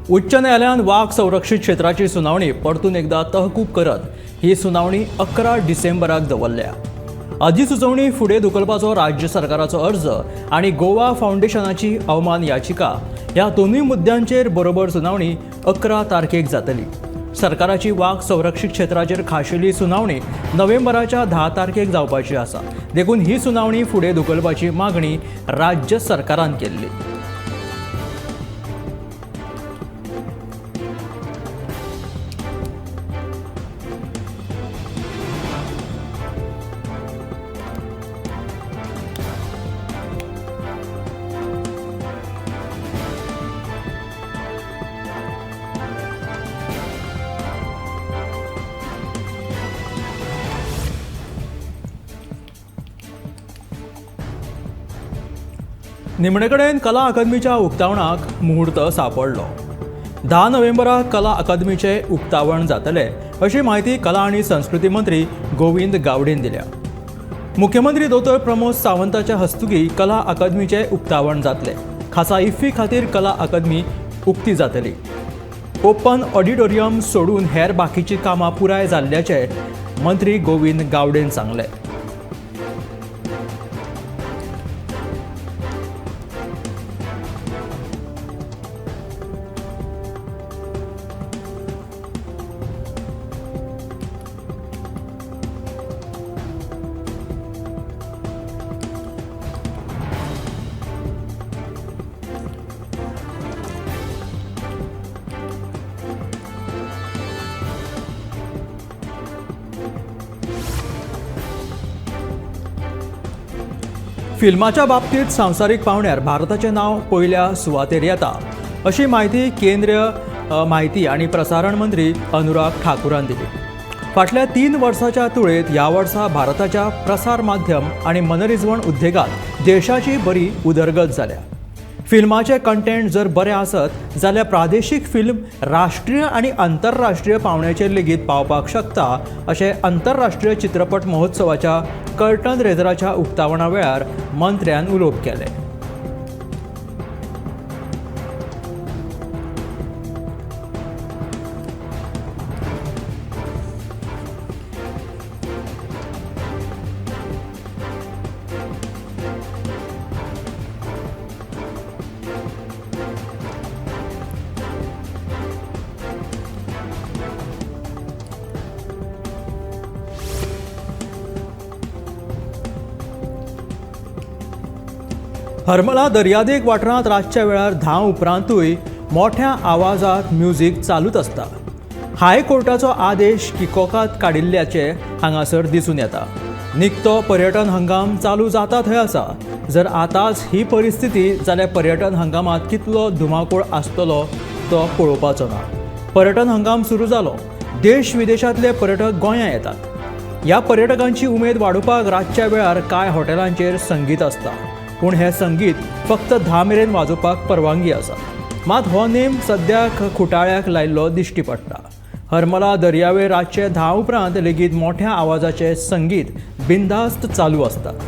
उच्च न्यायालयान वाग संरक्षीत क्षेत्राची सुनावणी परतून एकदा तहकूब करत ही सुनावणी 11 डिसेंबराक दवरल्या. अधिसुचोवणी फुडें धुकलपाचो राज्य सरकाराचो अर्ज आनी गोवा फावंडेशनाची अवमान याचिका ह्या दोनूय मुद्द्यांचेर बरोबर सुनावणी 11 तारखेक जातली. सरकाराची वाग संरक्षीत क्षेत्राचेर खाशेली सुनावणी नोव्हेंबराच्या 10 तारखेक जावपाची आसा. देखून ही सुनावणी फुडें धुकलपाची मागणी राज्य सरकारान केल्ली. निमणे कडेन कला अकादमीच्या उक्तावणाक मुहूर्त सापडलो. 10 नोव्हेंबराक कला अकादमीचें उक्तावण जातलें अशी म्हायती कला आनी संस्कृती मंत्री गोविंद गावडेन दिल्या. मुख्यमंत्री दोतोर प्रमोद सावंताच्या हस्तुकी कला अकादमीचें उक्तावण जातलें. खासा इफ्फी खातीर कला अकादमी उक्ती जातली. ओपन ऑडिटोरियम सोडून हेर बाकीची कामां पुराय जाल्ल्याचें मंत्री गोविंद गावडेन सांगलें. फिल्माच्या बाबतीत संवसारीक पावंड्यार भारताचें नांव पयल्या सुवातेर येता अशी म्हायती केंद्रीय म्हायती आनी प्रसारण मंत्री अनुराग ठाकूरान दिली. फाटल्या 3 वर्साच्या तुळेंत ह्या वर्सा भारताच्या प्रसार माध्यम आनी मनरिजवण उद्देगांत देशाची बरी उदरगत जाल्या. फिल्माचे कंटेंट जर बरें आसत जाल्यार प्रादेशीक फिल्म राष्ट्रीय आनी आंतरराष्ट्रीय पावंड्याचेर लेगीत पावपाक शकता अशें आंतरराष्ट्रीय चित्रपट महोत्सवाच्या कर्टन रेजराच्या उक्तावणा वेळार मंत्र्यान उलोवप केलें. हरमला दर्यादेग वाठारांत रातच्या वेळार 10 उपरांतूय मोठ्या आवाजात म्युजीक चालूच आसता. हायकोर्टाचो आदेश किकोकात काडिल्ल्याचे हांगासर दिसून येता. निकतो पर्यटन हंगाम चालू जाता थंय आसा. जर आतांच ही परिस्थिती जाल्यार पर्यटन हंगामांत कितलो धुमाकूळ आसतलो तो पळोवपाचो ना. पर्यटन हंगाम सुरू जालो, देश विदेशांतले पर्यटक गोंयां येतात. ह्या पर्यटकांची उमेद वाडोवपाक रातच्या वेळार कांय हॉटेलांचेर संगीत आसता, पूण हें संगीत फक्त 10 मेरेन वाजोवपाक परवानगी आसा. मात हो नेम सद्याक खुटाळ्याक लायिल्लो दिश्टी पडटा. हरमला दर्यावेळ रातचे 10 उपरांत लेगीत मोठ्या आवाजाचे संगीत बिनधास्त चालू आसता.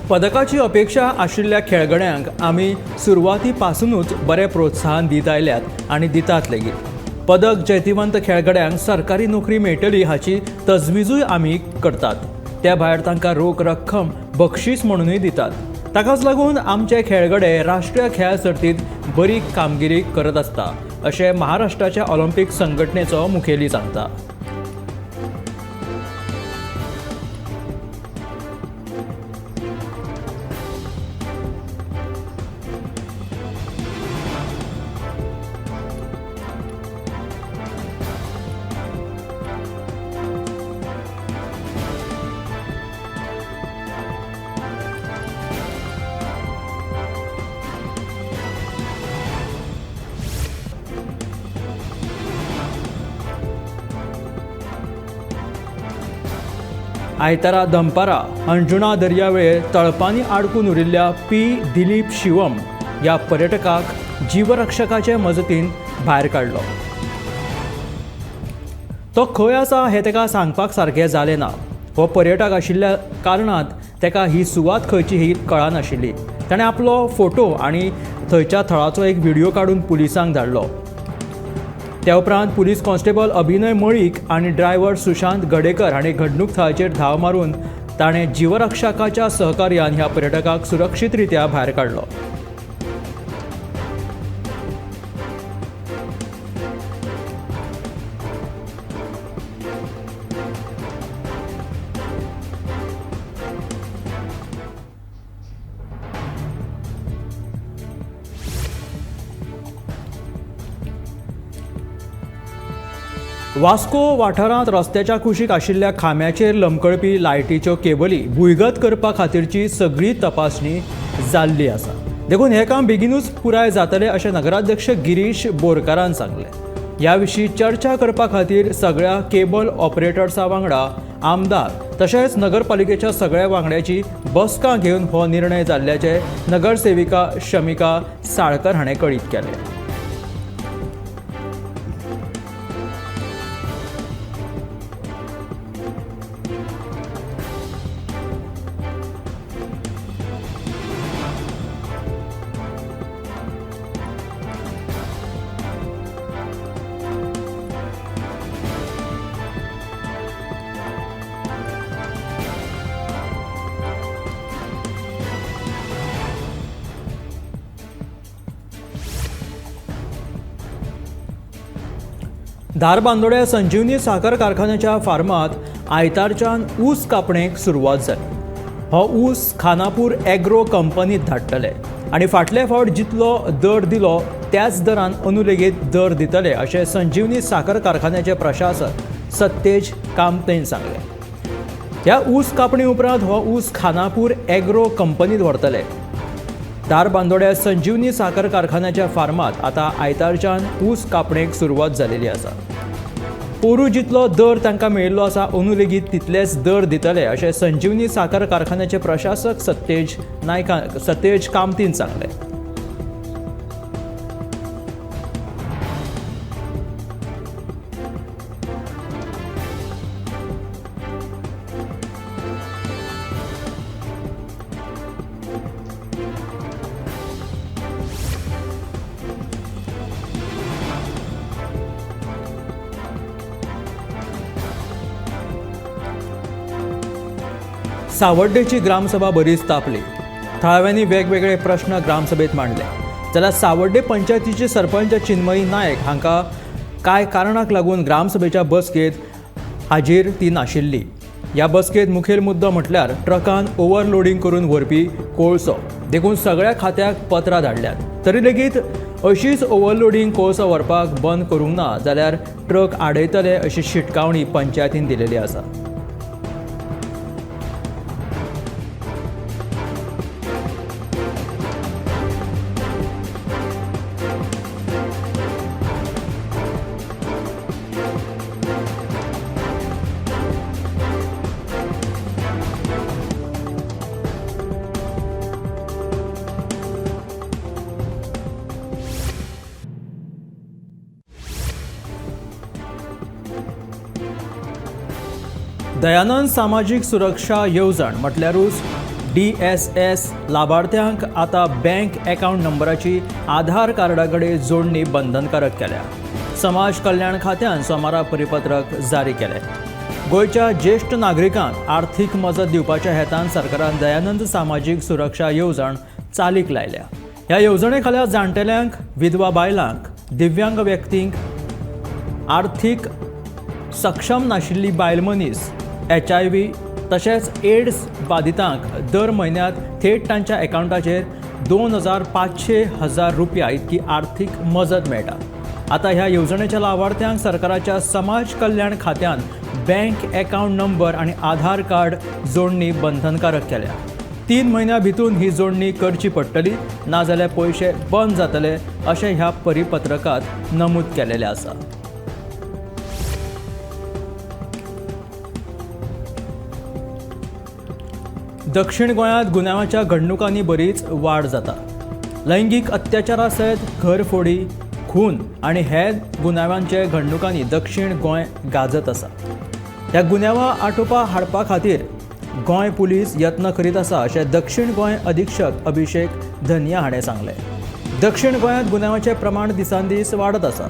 पदकाची अपेक्षा आशिल्ल्या खेळगड्यांक आमी सुरवाती पासूनच बरें प्रोत्साहन दीत आयल्यात आनी दितात लेगीत. पदक जैतिवंत खेळगड्यांक सरकारी नोकरी मेळटली हाची तजवीजूय आमी करतात. त्या भायर तांकां रोख रक्कम बक्षीस म्हणूनय दितात. ताकाच लागून आमचे खेळगडे राष्ट्रीय खेळां सर्तींत बरी कामगिरी करत आसता अशें महाराष्ट्राच्या ऑलिम्पिक संघटनेचो मुखेली सांगता. आयतारा दनपारा अंजुणा दर्यावेळेर तळपांनी आडकून उरिल्ल्या पी दिलीप शिवम ह्या पर्यटकाक जीवरक्षकाचे मजतीन भायर काडलो. तो खंय आसा हें ताका सांगपाक सारकें जालें ना. हो पर्यटक आशिल्ल्या कारणान ताका ही सुवात खंयची ही कळनाशिल्ली. ताणें आपलो फोटो आनी थंयच्या थळाचो एक व्हिडियो काडून पुलिसांक धाडलो. त्या उपरांत पुलीस कॉन्स्टेबल अभिनय मळीक आनी ड्रायव्हर सुशांत गडेकर हांणी घडणूक थळाचेर धांव मारून ताणें जीवरक्षकाच्या सहकार्यान ह्या पर्यटकाक सुरक्षीत रित्या भायर काडलो. वास्को वाठारांत रस्त्याच्या कुशीक आशिल्ल्या खांब्याचेर लमकळपी लायटीच्यो केबली भुंयगत करपा खातीरची सगळी तपासणी जाल्ली आसा. देखून हें काम बेगीनूच पुराय जातलें अशें नगराध्यक्ष गिरीश बोरकारान सांगलें. ह्या विशीं चर्चा करपा खातीर सगळ्या केबल ऑपरेटर्सा वांगडा आमदार तशेंच नगरपालिकेच्या सगळ्या वांगड्याची बसका घेवन हो निर्णय जाल्ल्याचें नगरसेविका शमिका साळकर हाणें कळीत केलें. धारबांदोड्या संजीवनी साखर कारखान्याच्या फार्मांत आयतारच्यान ऊस कापणेक सुरवात जाली. हो ऊस खानापूर एग्रो कंपनीत धाडटले आनी फाटले फावट जितलो दर दिलो त्याच दरान अंदू लेगीत दर दितले अशें संजीवनी साखर कारखान्याचे प्रशासक सत्तेज कामतेन सांगलें. ह्या ऊस कापणी उपरांत हो ऊस खानापूर एग्रो कंपनीत व्हरतले. धारबांदोड्या संजीवनी साखर कारखान्याच्या फार्मांत आतां आयतारच्यान ऊस कापणेक सुरवात जालेली आसा. पोरू जितलो दर तांकां मेळिल्लो आसा अंदू लेगीत तितलेच दर दितले अशें संजीवनी साखर कारखान्याचे प्रशासक सत्तेज कामतीन सांगलें. सावड्डेची ग्रामसभा बरीच तापली. थळाव्यांनी वेगवेगळे प्रश्न ग्रामसभेत मांडले. जाल्यार सावड्डे पंचायतीचे सरपंच चिन्मयी नायक हांकां कांय कारणाक लागून ग्रामसभेच्या बसकेत हाजीर ती नाशिल्ली. ह्या बसकेत मुखेल मुद्दो म्हटल्यार ट्रकान ओव्हरलोडींग करून व्हरपी कोळसो. देखून सगळ्या खात्याक पत्रां धाडल्यात. तरी लेगीत अशीच ओव्हरलोडींग कोळसो व्हरपाक बंद करूंक ना जाल्यार ट्रक आडयतले अशी शिटकावणी पंचायतीन दिलेली आसा. दयानंद सामाजीक सुरक्षा येवजण म्हटल्यारूच DSS लाभार्थ्यांक आतां बँक अकावंट नंबराची आधार कार्डा कडेन जोडणी बंधनकारक केल्या. समाज कल्याण खात्यान सोमारा परिपत्रक जारी केलें. गोंयच्या ज्येश्ठ नागरिकांक आर्थीक मजत दिवपाच्या हेतान सरकारान दयानंद सामाजीक सुरक्षा येवजण चालीक लायल्या. ह्या येवजणे खाला जाणटेल्यांक, विधवा बायलांक, दिव्यांग व्यक्तींक, आर्थीक सक्षम नाशिल्ली बायल मनीस, HIV तशेंच एड्स बादितांक दर म्हयन्यांत थेट तांच्या अकावंटाचेर 2500 रुपया इतकी आर्थीक मजत मेळटा. आतां ह्या येवजणेच्या लावार्थ्यांक सरकाराच्या समाज कल्याण खात्यान बँक अकावंट नंबर आनी आधार कार्ड जोडणी बंधनकारक केल्या. 3 म्हयन्यां भितून ही जोडणी करची पडटली, नाजाल्यार पयशे बंद जातले अशें ह्या परिपत्रकांत नमूद केलेलें आसा. दक्षिण गोंयांत गुन्यांवाच्या घडणुकांनी बरीच वाड जाता. लैंगीक अत्याचारा सयत घरफोडी, खून आनी हेर गुन्यांवांचे घडणुकांनी दक्षिण गोंय गाजत आसा. ह्या गुन्यांवा आटोपा हाडपा खातीर गोंय पुलीस यत्न करीत आसा अशें दक्षिण गोंय अधीक्षक अभिषेक धनिया हाणें सांगलें. दक्षिण गोंयांत गुन्यांवाचें प्रमाण दिसान दीस वाडत आसा.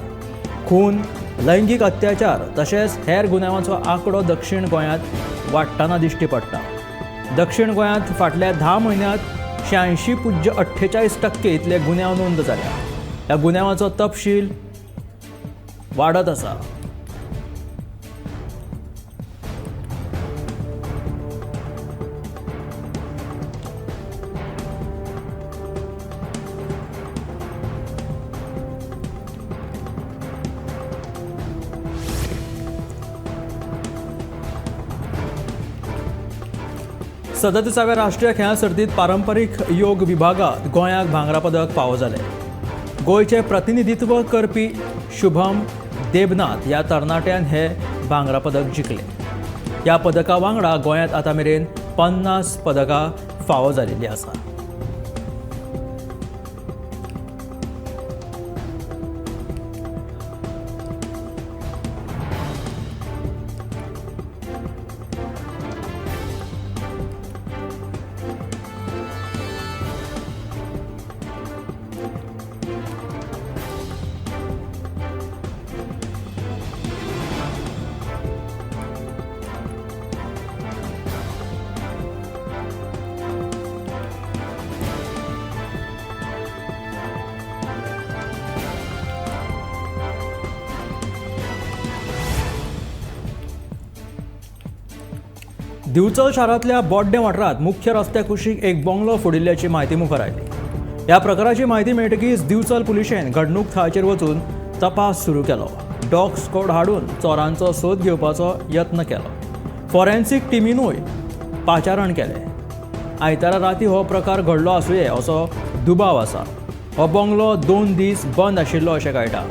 खून, लैंगीक अत्याचार तशेंच हेर गुन्यांवांचो आंकडो दक्षिण गोंयांत वाडटना दिश्टी पडटा. दक्षिण गोंयांत फाटल्या 10 म्हयन्यांत 86.48% इतले गुन्यांव नोंद जाल्या. ह्या गुन्यांवाचो तपशील वाडत आसा. 37व्या राष्ट्रीय खेळां सर्तींत पारंपरीक योग विभागांत गोंयाक भांगरा पदक फावो जालें. गोंयचें प्रतिनिधित्व करपी शुभम देबनाथ ह्या तरणाट्यान हे भांगरा पदक जिखलें. ह्या पदका वांगडा गोंयांत आतां मेरेन 50 पदकां फावो जाल्लीं आसा. दिवचल शारांतल्या बोड्डें वाठारांत मुख्य रस्त्या कुशीक एक बंगलो फोडिल्ल्याची म्हायती मुखार आयली. ह्या प्रकाराची म्हायती मेळटकीच दिवचल पुलिशेन घडणूक थळाचेर वचून तपास सुरू केलो. डॉग स्क्वॉड हाडून चोरांचो सोद घेवपाचो यत्न केलो. फॉरेन्सीक टिमीनूय पाचारण केलें. आयतारा राती हो प्रकार घडलो आसुये असो दुबाव आसा. हो बंगलो 2 दीस बंद आशिल्लो अशें कळटा.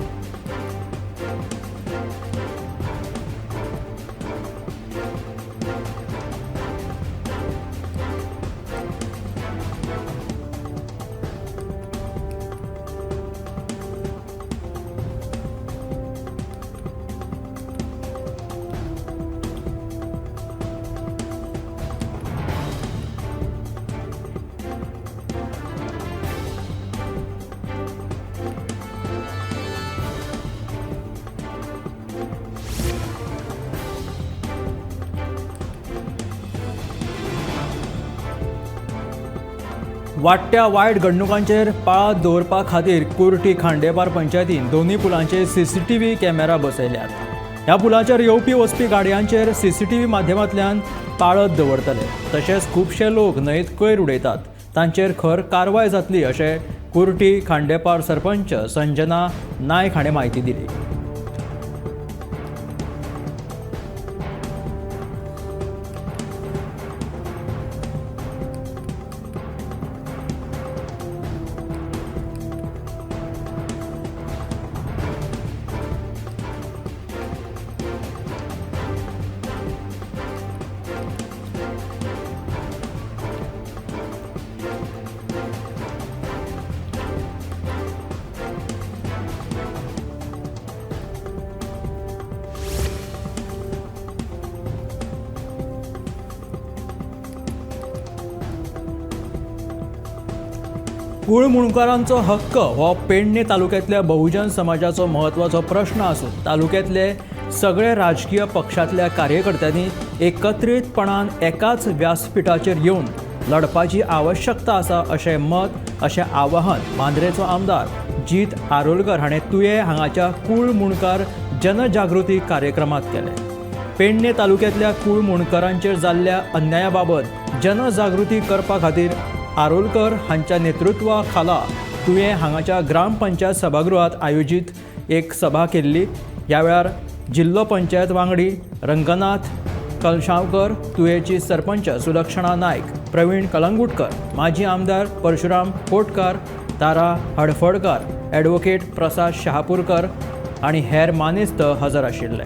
वाडट्या वायट घडणुकांचेर पाळत दवरपा खातीर कुर्टी खांडेपार पंचायतीन दोनूय पुलांचेर सीसीटीव्ही कॅमेरा बसयल्यात. ह्या पुलाचेर येवपी वचपी गाडयांचेर सीसीटीव्ही माध्यमांतल्यान पाळत दवरतले. तशेंच खुबशे लोक न्हंयेत कोयर उडयतात, तांचेर खर कारवाय जातली अशें कुर्टी खांडेपार सरपंच संजना नायक हाणें म्हायती दिली. कुळमुणकारांचो हक्क हो पेडणे तालुक्यांतल्या बहुजन समाजाचो म्हत्वाचो प्रश्न आसून तालुक्यांतले सगळे राजकीय पक्षांतल्या कार्यकर्त्यांनी एकत्रितपणान एकाच व्यासपीठाचेर येवन लढपाची आवश्यकता आसा अशें मत अशें आवाहन मांद्रेचो आमदार जीत आरोलकर हाणें तुयें हांगाच्या कुळमुणकार जनजागृती कार्यक्रमांत केलें. पेडणे तालुक्यांतल्या कुळमुणकारांचेर जाल्ल्या अन्याया बाबत जनजागृती करपा खातीर आरोलकर हांच्या नेतृत्वा खाला तुयें हांगाच्या ग्रामपंचायत सभागृहात आयोजीत एक सभा केल्ली. ह्या वेळार जिल्लो पंचायत वांगडी रंगनाथ कलशावकर, तुयेची सरपंच सुलक्षणा नायक, प्रवीण कलंगुटकर, माजी आमदार परशुराम कोटकार, तारा हडफडकार, ॲडव्होकेट प्रसाद शहापूरकर आनी हेर मानेस्त हजर आशिल्ले.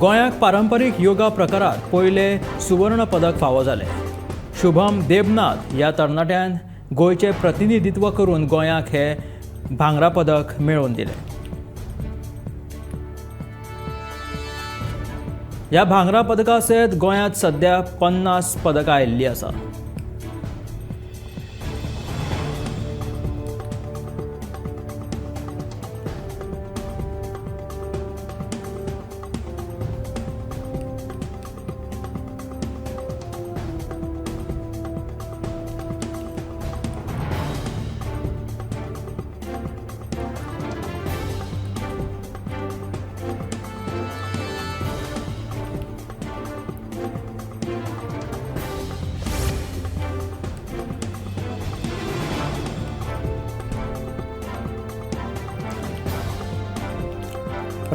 गोंयाक पारंपरीक योगा प्रकारात पयले सुवर्ण पदक फावो जालें. शुभम देबनाथ ह्या तरणाट्यान गोंयचें प्रतिनिधित्व करून गोंयाक हे भांगरा पदक मेळोवन दिलें. ह्या भांगरा पदका सयत गोंयांत सध्या 50 पदकां आयिल्लीं आसा.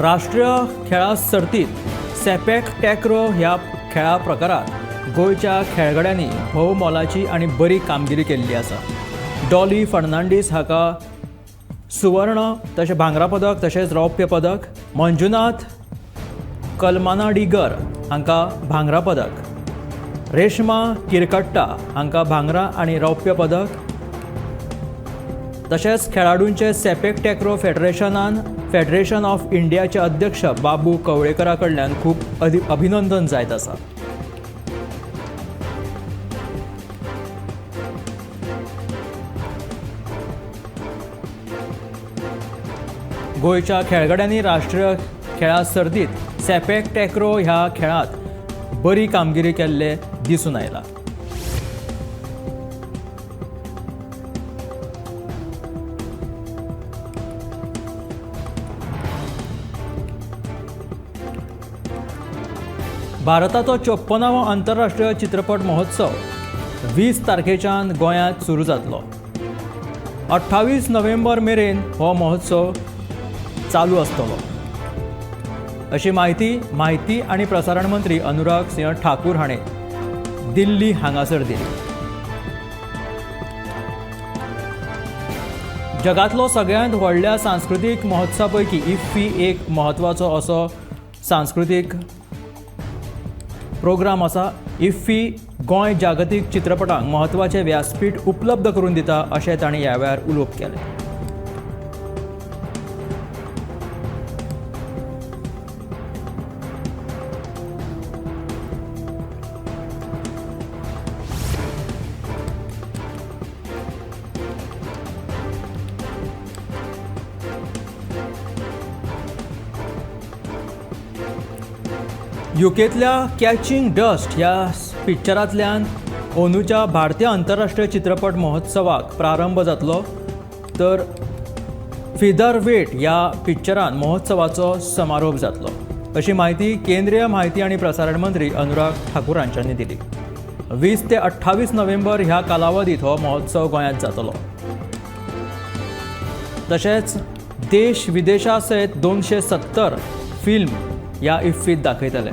राष्ट्रीय खेळां सर्तीत सेपेक टॅक्रो ह्या खेळा प्रकारात गोंयच्या खेळगड्यांनी भोव मोलाची आनी बरी कामगिरी केल्ली आसा. डॉली फर्नांडीस हाका सुवर्ण तशें भांगरा पदक तशेंच रौप्य पदक, मंजुनाथ कलमानाडीगर हांकां भांगरा पदक, रेशमा किरकट्टा हांकां भांगरा आनी रौप्य पदक, तशेंच खेळाडूंचे सेपेक टॅक्रो फेडरेशनान फेडरेशन ऑफ इंडियाचे अध्यक्ष बाबू कवळेकरा कडल्यान खूब अभिनंदन जायत आसा. गोंयच्या खेळगड्यांनी राष्ट्रीय खेळां सर्तीत सेपेक टॅक्रो ह्या खेळांत बरी कामगिरी केल्ले दिसून आयला. भारताचो 54वो आंतरराष्ट्रीय चित्रपट महोत्सव 20 तारखेच्यान गोंयांत सुरू जातलो. 28 नोव्हेंबर मेरेन हो महोत्सव चालू आसतलो अशी म्हायती आनी प्रसारण मंत्री अनुराग सिंह ठाकूर हाणें दिल्ली हांगासर दिली. जगांतलो सगळ्यांत व्हडल्या सांस्कृतीक महोत्सवा पैकी इफ्फी एक म्हत्वाचो असो सांस्कृतीक प्रोग्राम आसा. इफ्फी गोंय जागतीक चित्रपटांक म्हत्वाचें व्यासपीठ उपलब्ध करून दिता अशें तांणी ह्या वेळार उलोवप केलें. युकेंतल्या कॅचिंग डस्ट ह्या पिक्चरांतल्यान अंदूच्या भारतीय आंतरराष्ट्रीय चित्रपट महोत्सवाक प्रारंभ जातलो, तर फिदर वेट ह्या पिक्चरान महोत्सवाचो समारोप जातलो अशी म्हायती केंद्रीय म्हायती आनी प्रसारण मंत्री अनुराग ठाकूर हांच्यांनी दिली. 20 ते 28 नोव्हेंबर ह्या कालावधीत हो महोत्सव गोंयांत जातलो. तशेंच देश विदेशा सयत 270 फिल्म ह्या इफ्फीत दाखयतले.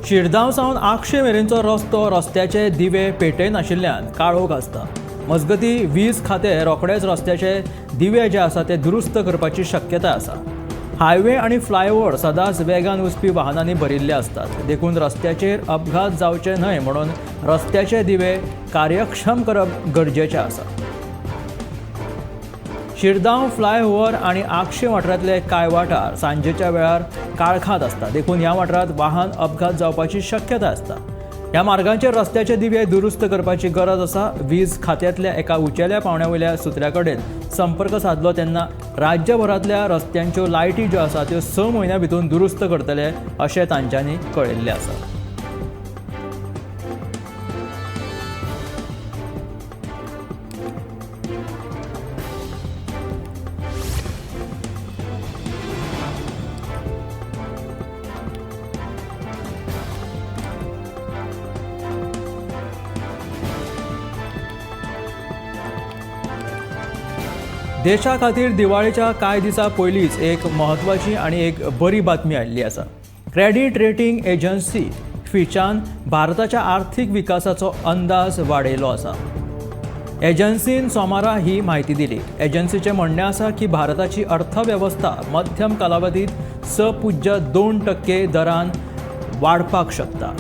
शिरदांव सावन आगशे मेरेनचो रस्तो रस्त्याचे दिवे पेटयनाशिल्ल्यान काळोख आसता. मजगतीं वीज खातें रोखडेच रस्त्याचे दिवे जे आसा ते दुरुस्त करपाची शक्यताय आसा. हायवे आनी फ्लायओव्हर सदांच वेगान वचपी वाहनांनी भरिल्ले आसतात, देखून रस्त्याचेर अपघात जावचे न्हय म्हणून रस्त्याचे दिवे कार्यक्षम करप गरजेचें आसा. शिरदांव फ्लायओव्हर आनी आगशे वाठारांतले कांय वाठार सांजेच्या वेळार काळखांत आसता, देखून ह्या वाठारांत वाहन अपघात जावपाची शक्यता आसता. ह्या मार्गांचेर रस्त्याचे दिवे दुरुस्त करपाची गरज आसा. वीज खात्यांतल्या एका उंचेल्या पांवड्या वयल्या सुत्र्या कडेन संपर्क सादलो तेन्ना राज्यभरांतल्या रस्त्यांच्यो लायटी ज्यो आसा त्यो 6 म्हयन्यां भितर दुरुस्त करतले अशें तांच्यांनी कळयल्लें आसा. देशा खातीर दिवाळेच्या कांय दिसां पयलींच एक म्हत्वाची आनी एक बरी बातमी आयिल्ली आसा. क्रेडीट रेटींग एजन्सी फिचान भारताच्या आर्थीक विकासाचो अंदाज वाडयलो आसा. एजन्सीन सोमारा ही म्हायती दिली. एजन्सीचें म्हणणें आसा की भारताची अर्थवेवस्था मध्यम कालावधीत 6.2% दरान वाडपाक शकता.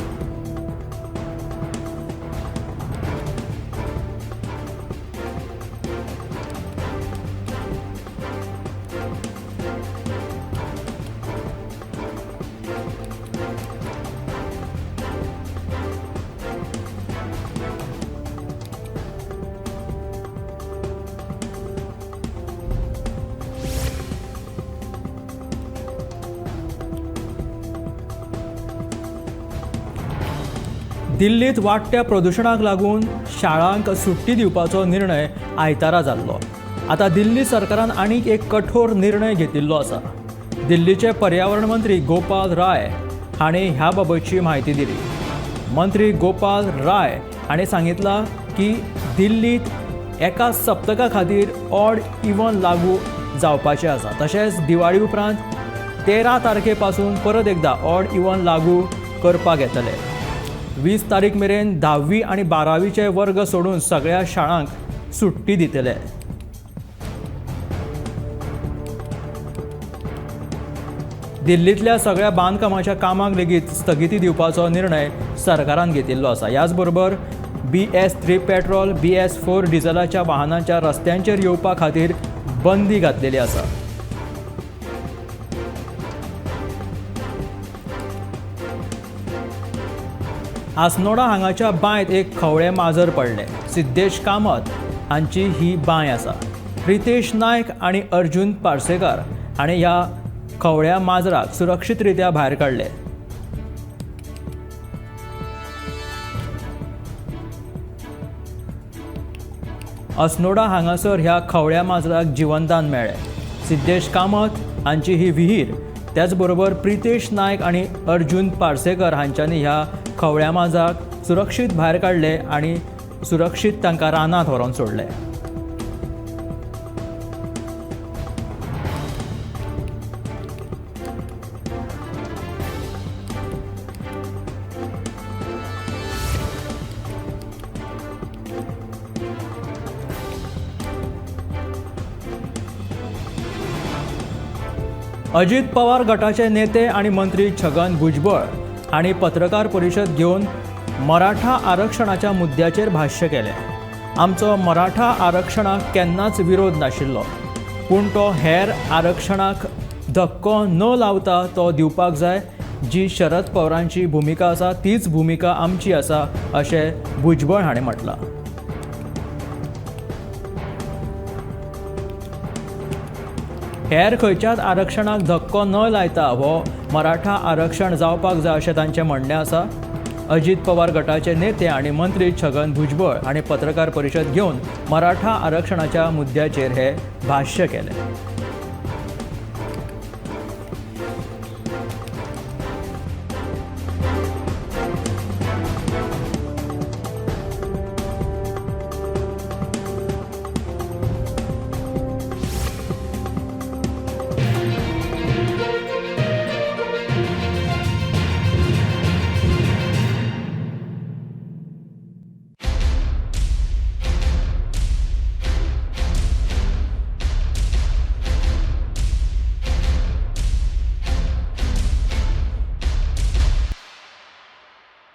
दिल्लीत वाडट्या प्रदुशणाक लागून शाळांक सुट्टी दिवपाचो निर्णय आयतारा जाल्लो. आतां दिल्ली सरकारान आनीक एक कठोर निर्णय घेतिल्लो आसा. दिल्लीचे पर्यावरण मंत्री गोपाल राय हांणी ह्या बाबतची म्हायती दिली. मंत्री गोपाल राय हांणी सांगितलां की दिल्लीत एका सप्तका खातीर ऑड इवन लागू जावपाचें आसा. तशेंच दिवाळी उपरांत 13 तारखे पासून परत एकदा ऑड इवन लागू करपाक येतले. 20 तारीख मेरेन 10वी आनी 12वीचे वर्ग सोडून सगळ्या शाळांक सुट्टी दितले. दिल्लींतल्या सगळ्या बांदकामाच्या कामाक लेगीत स्थगिती दिवपाचो निर्णय सरकारान घेतिल्लो आसा. ह्याच बरोबर BS3 petrol, BS4 डिझलाच्या वाहनांच्या रस्त्यांचेर येवपा खातीर बंदी घातलेली आसा. आसनोडा हांगाच्या बांयत एक खवळे माजर पडले. सिद्धेश कामत हांची ही बांय आसा. प्रितेश नायक आनी अर्जुन पार्सेकार हांणी ह्या खवळ्या माजराक सुरक्षीत रित्या भायर काडले. अस्नोडा हांगासर ह्या खवळ्या माजराक जिवनदान मेळ्ळें. सिद्धेश कामत हांची ही विहीर, त्याचबरोबर प्रितेश नायक आनी अर्जुन पार्सेकर हांच्यांनी ह्या खवळ्या माजराक सुरक्षीत भायर काडले आनी सुरक्षीत तांकां रानांत व्हरोन सोडले. अजित पवार गटाचे नेते आनी मंत्री छगन भुजबळ हांणी पत्रकार परिशद घेवन मराठा आरक्षणाच्या मुद्द्याचेर भाश्य केलें. आमचो मराठा आरक्षणाक केन्नाच विरोध नाशिल्लो, पूण तो हेर आरक्षणाक धक्को न लावता तो दिवपाक जाय. जी शरद पवारांची भुमिका आसा तीच भुमिका आमची आसा अशें भुजबळ हांणी म्हटलां. हेर खंयच्याच आरक्षणाक धक्को न लायता हो मराठा आरक्षण जावपाक जाय अशें तांचें म्हणणें आसा. अजित पवार गटाचे नेते आनी मंत्री छगन भुजबळ हांणी पत्रकार परिशद घेवन मराठा आरक्षणाच्या मुद्द्याचेर हे भाश्य केलें.